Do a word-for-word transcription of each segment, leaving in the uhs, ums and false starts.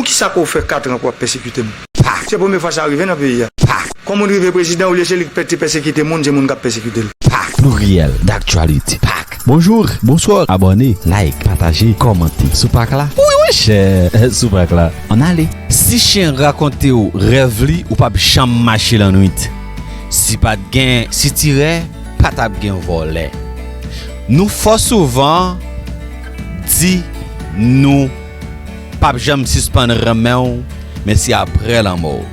Poukisa ke w fè kat an ke w ap pèsekite m? Pak. Se premye fwa sa rive nan peyi a. Pak. Kon moun rive prezidan, olye se li k pè-, te pèsekite moun, se moun k ap pèsekite l. Pak. Pluriel d'actualité. Pak. Bonjou, bonswa, abòne, like, pataje, kòmante. Sou pak la? Wi, wi, chè, sou pak la. Ann ale. Si chen rakonte w rèv li, ou p ap janm mache lannwit. Si pa t gen sitirè, pa t ap gen vòlè. Nou fò souvan di nou p ap janm sispann renmen w, men se apre lanmò w.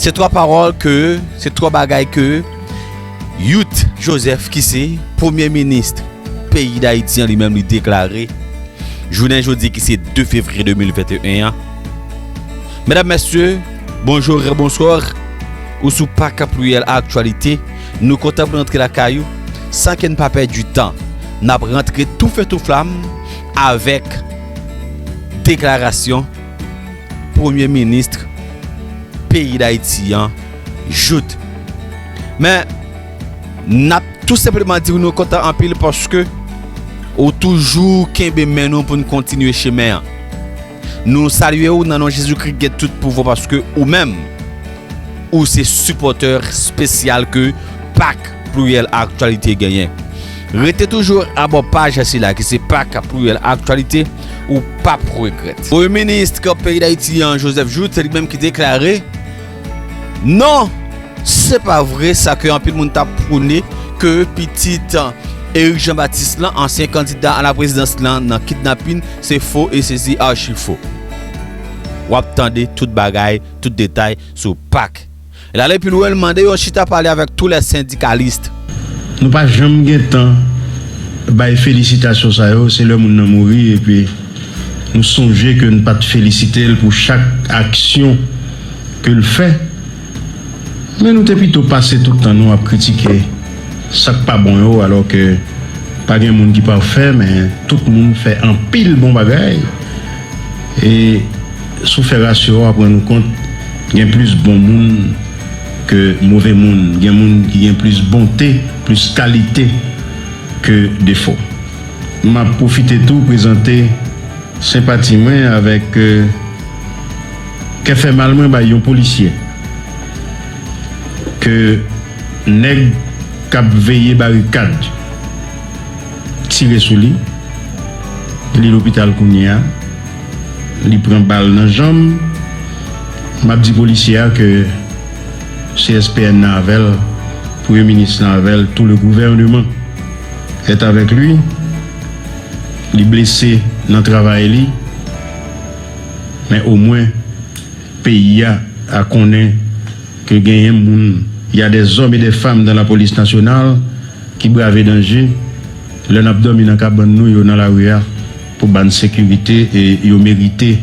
Se twa pawòl ke, se twa bagay ke Youth Joseph, ki se premye minis peyi Dayiti an, li menm li deklare jounen jodi ki se de fevriye de mil venteyen an. Medam, mesye, bonjou, bonswa. Ou sou Pak Pluriel Aktyalite. Nou kontan pou n rantre lakay ou. San ke n pa pèdi tan, n ap rantre tou fè tou flam avèk deklarasyon premye minis peyi Dayiti an, Jouthe. Men, n ap tou senpleman di w nou kontan anpil paske ou toujou kenbe men nou pou n kontinye chemen an. Nou salye w nan non Jezikri ki gen tout pouvwa paske ou menm, ou se sipòtè espesyal ke Pak Pluriel Aktyalite genyen. Rete toujou abò paj sila ki se Pak Pluriel Aktyalite, ou p ap regrèt. Premye minis peyi Dayiti an, Joseph Jouthe, se li menm ki deklare, non, se pa vre sa ke anpil moun t ap pwone, ke pitit Eric Jean Baptiste lan, ansyen kandida a la prezidans lan, nan kidnapin, se fo e se, se achi fo. W ap tande tout bagay, tout detay sou Pak. L ale pi lwen, l mande yon chita pale avèk tou lè sendikalis. Nou pa janm gen tan bay felisitasyon sa yo, se lè moun nan mouri, epi nou sonje ke n pa t felisite l pou chak aksyon ke l fè. Men nou te pito pase tout tan nou ap kritike sa k pa bon yo, alò ke pa gen moun ki pafè, men tout moun fè anpil bon bagay. E si w fè rasyo a, w ap rann ou kont, gen plis bon moun ke move moun. Gen moun ki gen plis bonte, plis kalite ke defo. M ap pwofite tou prezante senpati mwen avèk, euh, kè fè mal mwen bay yon polisye ke nèg k ap veye barikad tire sou li. Li lopital kounye a. Li pran bal nan janm. M ap di polisye a ke C S P N nan avè l, premye minis lan avè l, tout le gouvernement est avec lui. Li blese nan travay li, men omwen peyi a, a konnen ke genyen moun, il y a des hommes et des femmes dans la police nationale ki brave danje. Lè n ap dòmi nan kabann nou, yo nan lari a pou ba n sekirite e yo merite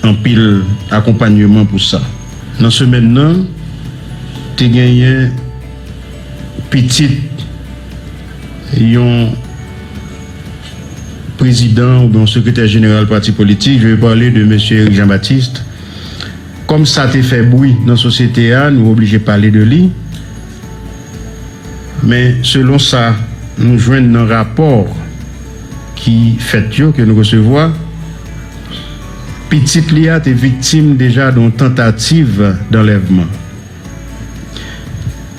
anpil akonpanyman pou sa. Nan semèn nan, te genyen pitit yon prezidan oubyen yon sekretè jeneral pati politik, je vais parler de mesye Eric Jean-Baptiste. Kòm sa te fè bri nan sosyete a, nou oblije pale de li. Men selon sa nou jwenn nan rapò ki fèt yo, ke nou resevwa, pitit li a te viktim deja de yon tantativ d'enlèvement.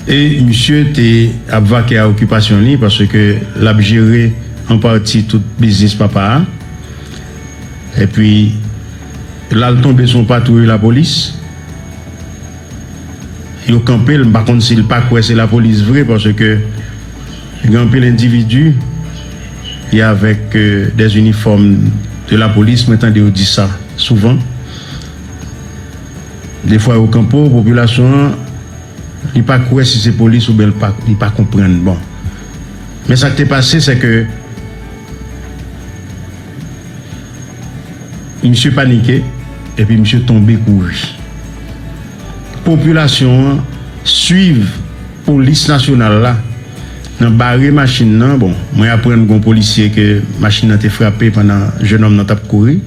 E misye te ap vake a okipasyon li paske l ap jere an pati tout biznis papa a. Epi, l al tonbe sou yon patwouy lapolis. Yo kanpe l, m pa konn si l pa kwè se lapolis vre, paske gen anpil endividi ki avèk, euh, des uniformes de la police, mwen tande yo di sa souvan. Defwa yo kanpe w, popilasyon an, li pa kwè si se polis oubyen li pa, li pa konprann. Bon. Men sa k te pase, se ke misye panike, epi misye tonbe kouri. Popilasyon an swiv polis nasyonal la nan bare machin nan. Bon, mwen aprann gon polisye ke machin nan te frape pandan jennonm nan t ap kouri.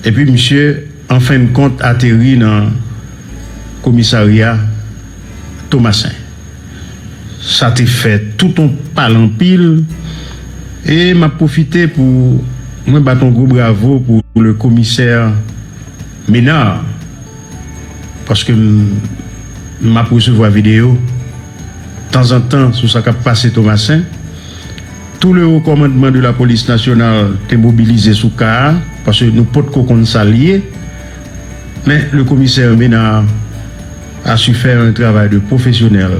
Epi misye, an fen de kont, ateri nan komisarya Tomasen. Sa te fè tout yon pale anpil. E m ap pwofite pou mwen bat yon gwo bravo pou le komisè Ménard, paske m, m ap resevwa videyo tanzantan sou sa k ap pase Tomasen. Tout le haut commandement de la police nationale te mobilize sou ka a, paske nou potko konn sa l ye. Men, le commissaire Ménard a su faire un travail de professionnel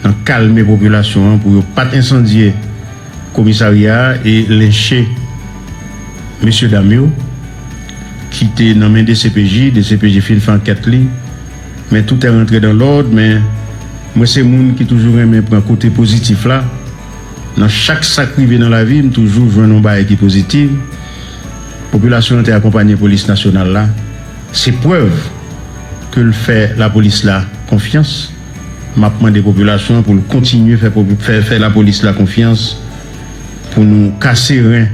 nan kalme popilasyon an pou yo pa t ensandye komisarya a e lenche mesye dam yo ki te nan men D C P J. D C P J fin fè ankèt li, men tout est rentré dans l'ordre. Men mwen se moun ki toujou renmen pran kote pozitif la. Nan chak sa k rive nan lavi m, m toujou jwenn yon bagay ki pozitif. Popilasyon an te akonpanye polis nasyonal la. Se prèv ke l fè lapolis la konfyans. M ap mande popilasyon an pou l kontinye fè, popi- fè, fè lapolis la konfyans pou nou kase ren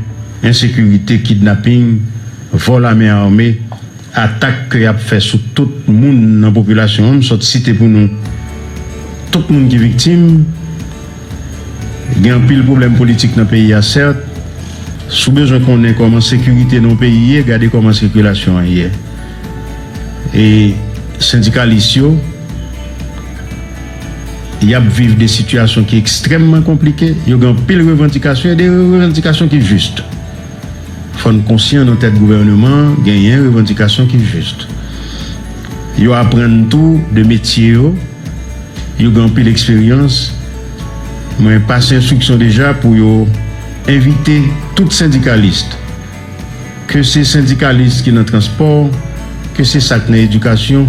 ensekirite, kidnaping, vòl a men ame, atak ke y ap fè sou tout moun nan popilasyon an. M sot site pou nou tout moun ki viktim. Gen anpil pwoblèm politik nan peyi a, sèt. Si w bezwen konnen kòman sekirite nan yon peyi ye, gade kòman sikilasyon an ye. E sendikalis yo, y ap viv de sitiyasyon ki ekstrèmman konplike. Yo gen anpil revandikasyon, e de revandikasyon ki jis. Fò n konsyan nan tèt gouvèneman an, genyen revandikasyon ki jis. Yo aprann tou de metye yo, yo gen anpil eksperyans. Mwen pase enstriksyon deja pou yo envite tout sendikalis, ke se sendikalis ki nan transpò, ke se sa k nan edikasyon,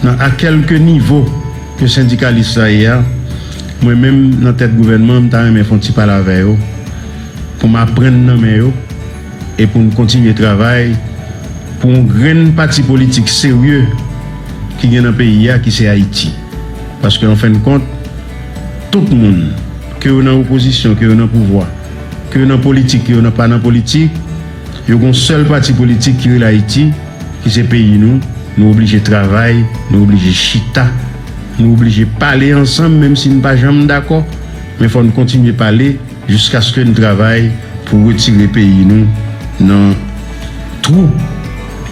nan a kèlke nivo ke sendikalis la ye a, mwen menm nan tèt gouvènman, m ta renmen fè yon ti pale avè yo, pou m aprann nan men yo, e pou n kontinye travay pou yon grenn pati politik serye ki gen nan peyi a, ki se Ayiti. Paske, an fen de kont, tout moun, ke yo nan opozisyon, ke yo nan pouvwa, ke yo nan politik, ke yo nan pa nan politik, yo gon sèl pati politik ki rele Ayiti, ki se peyi nou. Nou oblije travay, nou oblije chita, nou oblije pale ansanm, menm si n pa janm dakò, men fò n kontinye pale jiskaske n travay pou retire peyi nou nan twou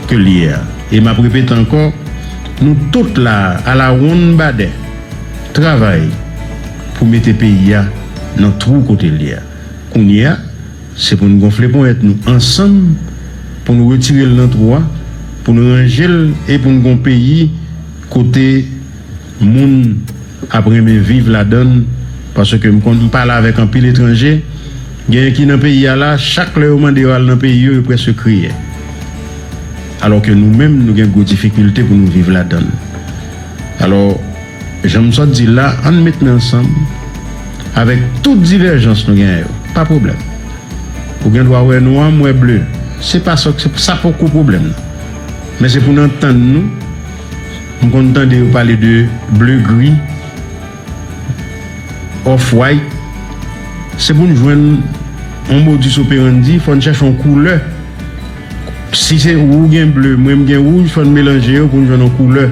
ke l ye a. E m ap repete ankò, nou tout la a, alawonnbadè, travay pou mete peyi a nan twou kote l ye a. Kounye a, se pou n gonfle ponyèt nou ansanm, pou n retire l nan twou a, pou n ranje l e pou n gon peyi kote moun ap renmen viv ladan l, paske m konn m pale avèk anpil etranje, genyen ki nan peyi a la, chak lè yo mande yo al nan peyi yo, yo prèske kriye. Alòske nou menm, nou gen gwo difikilte pou nou viv ladan l. Alò, jan m sot di l la, ann met men ansanm, avèk tout divèjans nou genyen yo, pa pwoblèm. Ou gen dwa wè nwa, m wè ble. Se pa sa, se, sa poko pwoblèm nan. Men se pou n antann nou. M konn tande yo pale de ble gri, off white. Se pou n jwenn yon modus operandi, fò n chèche yon koulè. Si se ou gen ble, mwen m gen wouj, fò n melanje yo pou n jwenn yon koulè.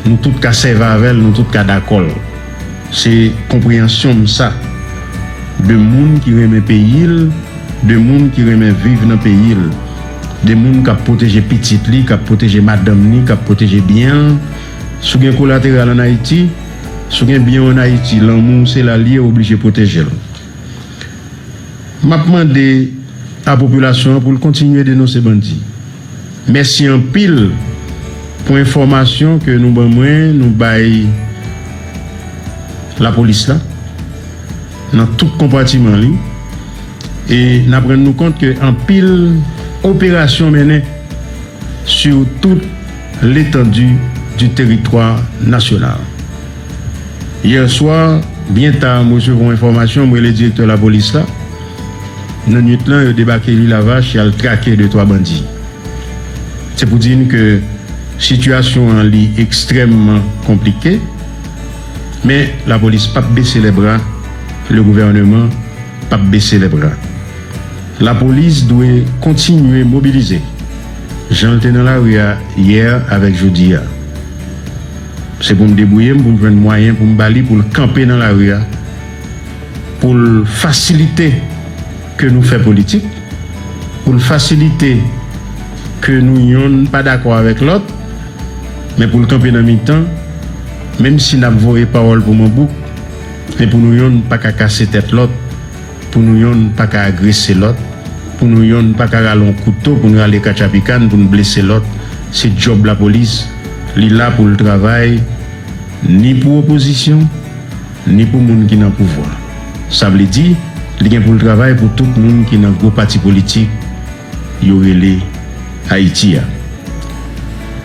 Nou tout ka sèvi avè l, nou tout ka dakò l. Se konpreyansyon m sa, de moun ki renmen peyi l, de moun ki renmen viv nan peyi l, de moun k ap pwoteje pitit li, k ap pwoteje madanm li, k ap pwoteje byen l. Si w gen kolateral ann Ayiti, si w gen byen w ann Ayiti, lanmou w se la l ye, w oblije pwoteje l. M ap mande a popilasyon an pou l kontinye denonse bandi. Mèsi anpil pou enfòmasyon ke nou ban mwen, nou bay lapolis la, nan tout konpatiman li. E n ap rann nou kont ke anpil operasyon mennen sur toute l'étendue du territoire national. Yè swa, byen ta, m resevwa yon enfòmasyon, m rele direktè lapolis la. Nan nuit lan, yo debake Lavach, y al trake de twa bandi. Se pou di n ke sitiyasyon an li ekstrèmman konplike, men lapolis p ap bese lè bra, le gouvèneman p ap bese lè bra. Lapolis dwe kontinye mobilize, jan l te nan lari a yè avèk jodi a. Se pou m debouye m pou m jwenn mwayen pou m ba li pou l kanpe nan lari a, pou l fasilite ke nou fè politik, pou l fasilite Ke nou yonn pa dakò avèk lòt, men pou l kanpe nan mitan, menm si n ap voye pawòl pou manbouk, men pou nou yonn pa ka kase tèt lòt, pou nou yonn pa ka agrese lòt, pou nou yonn pa ka rale yon kouto pou n rale katchapikann pou n blese lòt. Se djòb lapolis, li la pou l travay ni pou opozisyon, ni pou moun ki nan pouvwa. Sa vle di, li gen pou l travay pou tout moun ki nan gwo pati politik yo rele Ayiti a.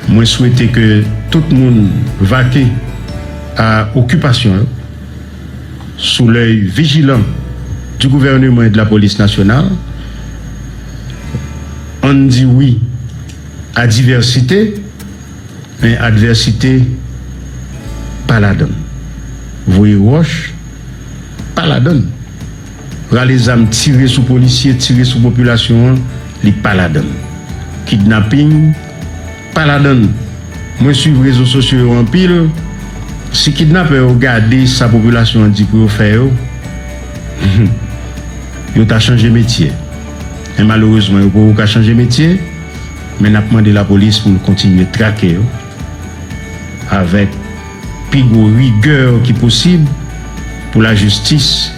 Mwen swete ke tout moun vake a okipasyon yo sou lèy vijilan di gouvèneman e de la polis nasyonal. Ann di wi a divèsite, men advèsite pa ladann. Voye wòch pa ladann. Rale zam, tire sou polisye, tire sou popilasyon an, li pa ladann. Kidnaping pa ladann. Mwen swiv rezo sosyo yo anpil. Si kidnapè yo gade sa popilasyon an di pou yo fè yo, yo ta chanje metye. Men malerezman, yo poko ka chanje metye, men n ap mande lapolis pou l kontinye trake yo avèk pi gwo rigè ki posib pou lajistis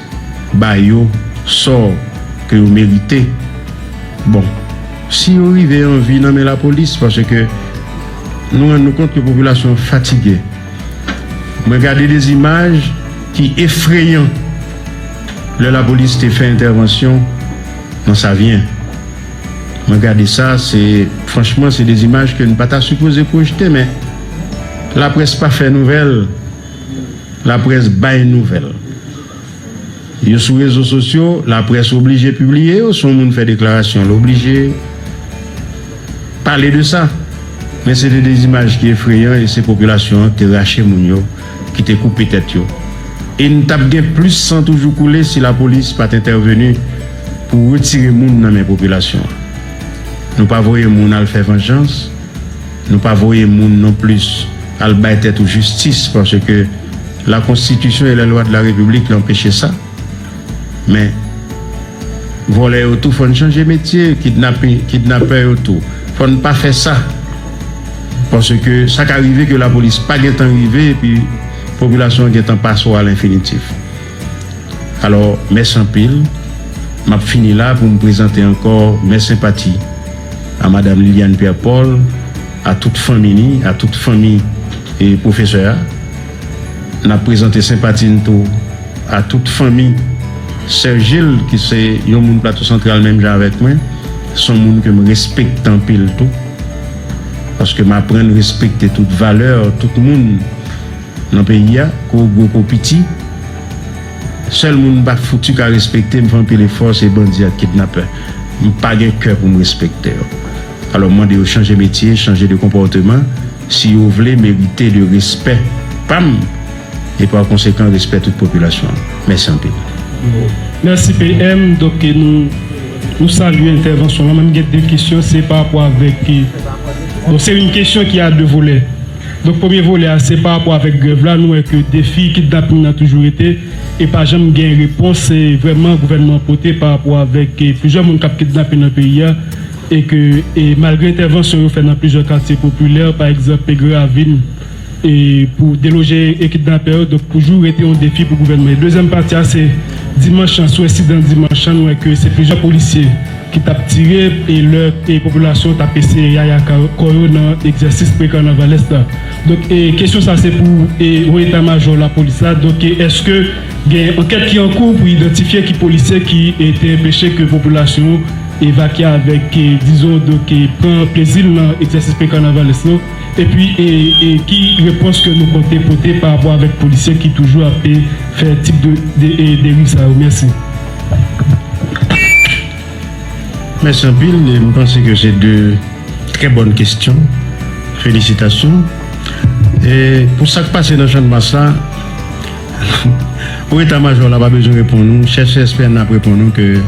ba yo sò ke yo merite. Bon, si yo rive anvi nan men lapolis, paske nou rann nou kont ke popilasyon an fatige. Mwen gade de zimaj ki efreyan lè lapolis te fè entèvansyon nan Savyen. Mwen gade sa, se, franchman, se de zimaj ke n pa ta sipoze pwojte, men laprès pa fè nouvèl, laprès bay nouvèl. Yo sou rezo sosyo, laprès oblije pibliye yo, si yon moun fè deklarasyon, l oblije pale de sa. Men se te de zimaj ki efreyan e se popilasyon an ki te rache moun yo, ki te koupe tèt yo. E n t ap gen plis san toujou koule si lapolis pa t entèveni pou retire moun nan men popilasyon an. Nou pa voye moun al fè vanjans, nou pa voye moun nonplis al bay tèt ou jistis, paske la Constitution et les lois de la République l anpeche sa. Men, vòlè yo tou, fò n chanje metye, kidnape-, kidnapè yo tou. Fò n pa fè sa. Paske sa ka rive ke lapolis pa gentan rive, epi popilasyon an gentan pase w a lenfinitif. Alò, mèsi anpil. M ap fini la pou m prezante ankò mè senpati a Madanm Liliane Pierre Paul, a tout fanmi ni, a tout fanmi, e, pwofesè a. N ap prezante senpati n tou a tout fanmi Sè Jil, ki se yon moun Plato Santral menm jan avèk mwen. Se yon moun ke m respekte anpil tou. Paske m aprann respekte tout valè, tout moun nan peyi a, ko gwo, ko piti. Sèl moun m pa fouti ka respekte, m fè anpil efò, se bandi ak kidnapè. M pa gen kè pou m respekte yo. Alò, m mande yo chanje metye, chanje de konpòteman, si yo vle merite de respè pa m, e pa konsekan, respè tout popilasyon an. Mèsi anpil. Mèsi P M. Donk, nou, nou salye entèvansyon lan. Mwen, m gen de kesyon, se pa rapò avèk, bon, se yon kesyon ki a de volè. Donk, premye volè a, se pa rapò avèk grèv la. Nou wè ke defi kidnaping nan toujou rete e pa janm gen repons. E vrèman, gouvènman an pote pa rapò avèk, e, plizyè moun k ap kidnape nan peyi a. E ke, e malgre entèvansyon yo fè nan plizyè katye popilè, pa egzanp, Pegre Ravin, e pou deloje e kidnapè yo, donk toujou rete yon defi pou gouvènman. E dezyèm pati a, se dimanch lan, sou ensidan dimanch lan, nou wè ke se plizyè polisye ki t ap tire, e lè, e popilasyon t ap eseye yaya ka-, kò yo nan egzèsis pre-kannavalès la. Donk, e kesyon sa se pou, e yon eta majò lapolis la. Donk, e èske gen ankèt ki an kou pou idantifye ki polisye ki, e, te anpeche ke popilasyon evakye avèk, e, dizon, donk, e, pran plezi l nan egzèsis pre-kannavalès lan? Epi, e, e ki repons ke nou konte pote pa rapò avèk polisye ki toujou ap, e, fè tip de, de, e, deriv sa yo? Mèsi. Mèsi anpil. E m panse ke se de trè bòn kesyon. Felisitasyon. E pou sa k pase nan Channmas la, pou eta majò la pa bezwen reponn ou, chèf C S P N ap reponn ou ke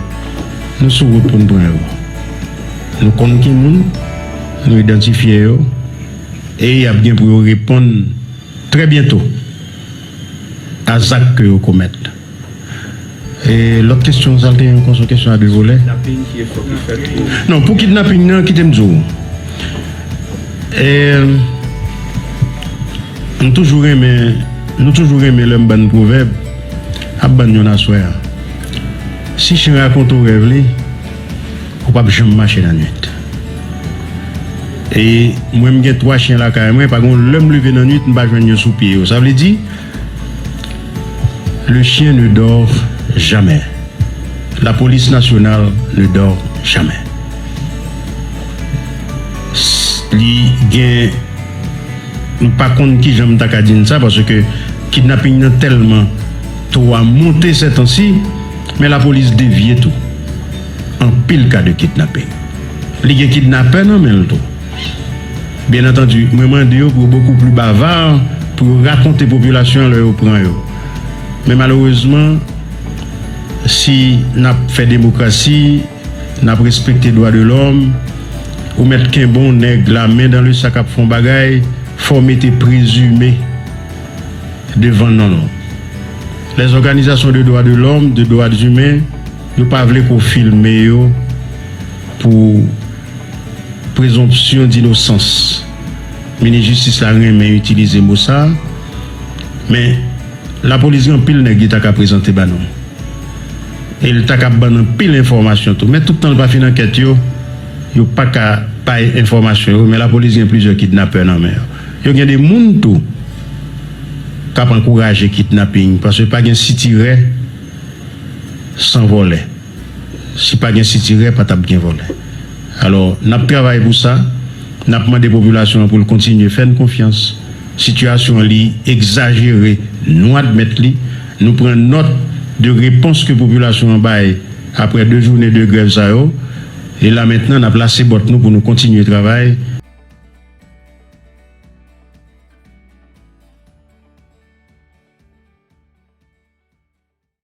nou sou wout pou n pran yo. Nou konn ki moun, nou idantifye yo, e y ap gen pou yo reponn trè byento a zak ke yo komèt. E lòt kesyon, sa l te ye ankò, se yon kesyon a de volè. Kidnaping, ki efò ki fèt pou... Non, pou kidnaping nan, kite m di w. E, m toujou renmen, nou toujou renmen lè m bann pwovèb, ap bann youn aswè a. Si chen rakonte w rèv li, ou p ap janm mache nan nwit. E mwen, m gen twa chen lakay mwen, pa gen yon lè m leve nan nwit, m pa jwenn yo sou pye yo. Sa vle di, le chien ne dort jamais. La police nationale ne dort jamais. Li gen, m pa konn kijan m ta ka di n sa, paske kidnaping nan tèlman to a monte sètansi, men lapolis devye tou. Anpil ka de kidnaping. Li gen kidnapè nan men l tou. Byen antandi, mwen mande yo pou yo bokou pli bava, pou yo rakonte popilasyon an lè yo pran yo. Men malerezman, si n ap fè demokrasi, n ap respekte dwa de lòm, ou mèt kenbe yon nèg la men dan le sa k ap fè yon bagay, fò w mete prezime devan non l. Les organisations de droits de l'homme, de droits humains, yo pa vle ke w filme yo pou prezonpsyon dinosans. Minis jistis la renmen itilize mo sa, men lapolis gen anpil nèg li ta ka prezante ba nou. E l ta ka ban n anpil enfòmasyon tou. Men tout tan l pa fin ankèt yo, yo pa ka bay enfòmasyon yo. Men lapolis gen plizyè kidnapè nan men yo. Yo gen de moun tou k ap ankouraje kidnaping, paske pa gen sitirè san vòlè. Si pa gen sitirè, pa t ap gen vòlè. Alò, n ap travay pou sa. N ap mande popilasyon an pou l kontinye fè n konfyans. Sitiyasyon an, li egzajere, nou admèt li. Nou pran nòt de repons ke popilasyon an bay apre de jounen de grèv sa yo. E la mentnan, n ap lase bòt nou pou nou kontinye travay